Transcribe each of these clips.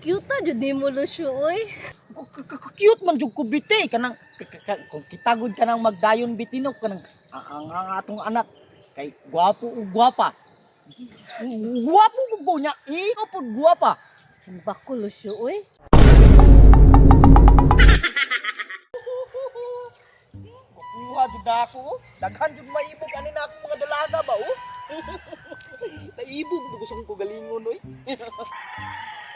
Cute na jud nimo, Lucio, oy. Cute man jud ko, biti, kanang kung kitagod ka nang magdayon, biti, no, kanang ang atong anak kay gwapo ug gwapa. Gwapo gud ko nya, ikaw pud gwapa. Simba ko, Lucio, oy. Kuha jud na ako, oh. Daghan jud maibog ani na akong mga dalaga ba, oh. Naibog gusto kong galingon, oy.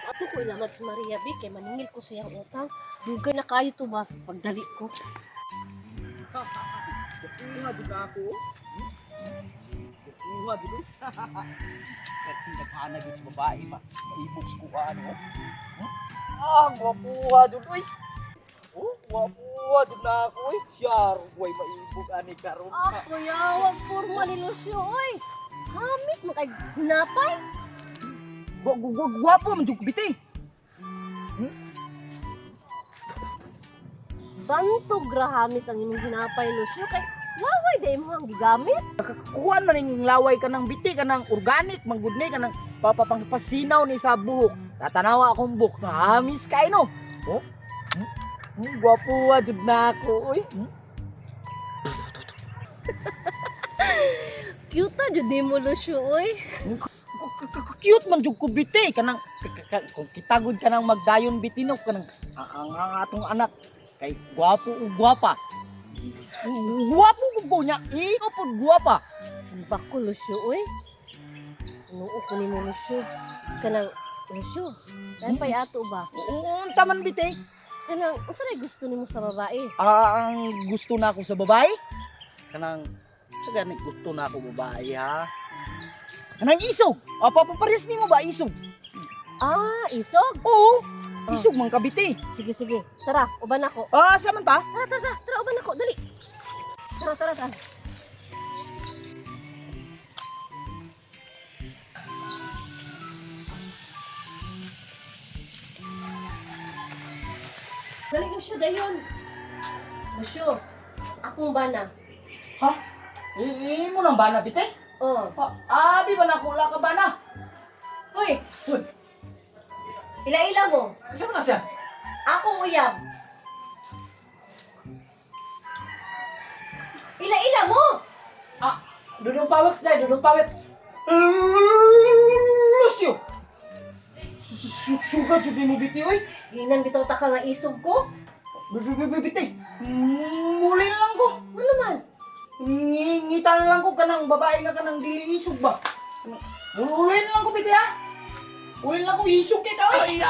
Ato ko ilamat si Maria B kay maningil ko siyang utang. Dugay na kayo to ba pagdali ko. Kuha jud na ako, oh. Kuha jud, oh. Kahit naghanag jud sa babae ba, maibog sa kuha, ano, oh. Ah, gwapuha jud, oy. Oh, gwapuha jud na ako, oy. Siyar, way maibog ani karon. Ah, kuya, wag forma ni Lucio, oy. Hamis man kay napay. Gwapo man jud ko, biti. Bantog ra hamis ang imong hinapay, Lucio, kay laway day mo ang gigamit. Kuan man ning laway kanang biti, kanang organic man gud ni, kanang papapangpasinaw ni sa buhok. Tatanawa akong buhok nga hamis kay, no. Oh. Gwapo jud na ako, oy. Cute na jud nimo, Lucio, oy. Cute man jud ko, biti, kanang kung kitagod ka nang magdayon, biti, no, kanang ang atong anak kay gwapo ug gwapa. Gwapo gud ko nya, ikaw pud gwapa. Simba ko, Lucio, oy. Noo ko nimo, Lucio. Kanang Lucio, dahil pa'y ato ba? Unta man, biti? Kanang unsa ray gusto nimo sa babae? Ah, ang gusto na ako sa babae? Kanang, sa ganit gusto na ako babae, ha? Kanang isog! O, papapares nimo ba, isog? Ah, isog. Oo! Oh. Isog man kabiti. Sige, sige. Tara, uban ako. Ah, sa man ta? Tara, tara, tara, tara, uban ako. Dali. Tara, tara, tara. Dali, Lucio, dayon. Lucio, akong bana. Ha? Imo nang bana, bite? Oh. Ha, abi ba na kula ka bana? Hoy, Uy, ila-ila mo. asa man na siya? Akong uyab. Ila-ila mo. Ah, Dudong Paweks dai, Dudong Paweks. Lucio! Suga jud nimo, biti, oy. Ginan bitaw ta ka nga isog ko. Biti. Muli na lang ko. Ano man? Ngita na lang ko kanang babae nga kanang dili isog ba. Uli na lang ko, biti, ha. Uli na lang ko isog kay ka, oy.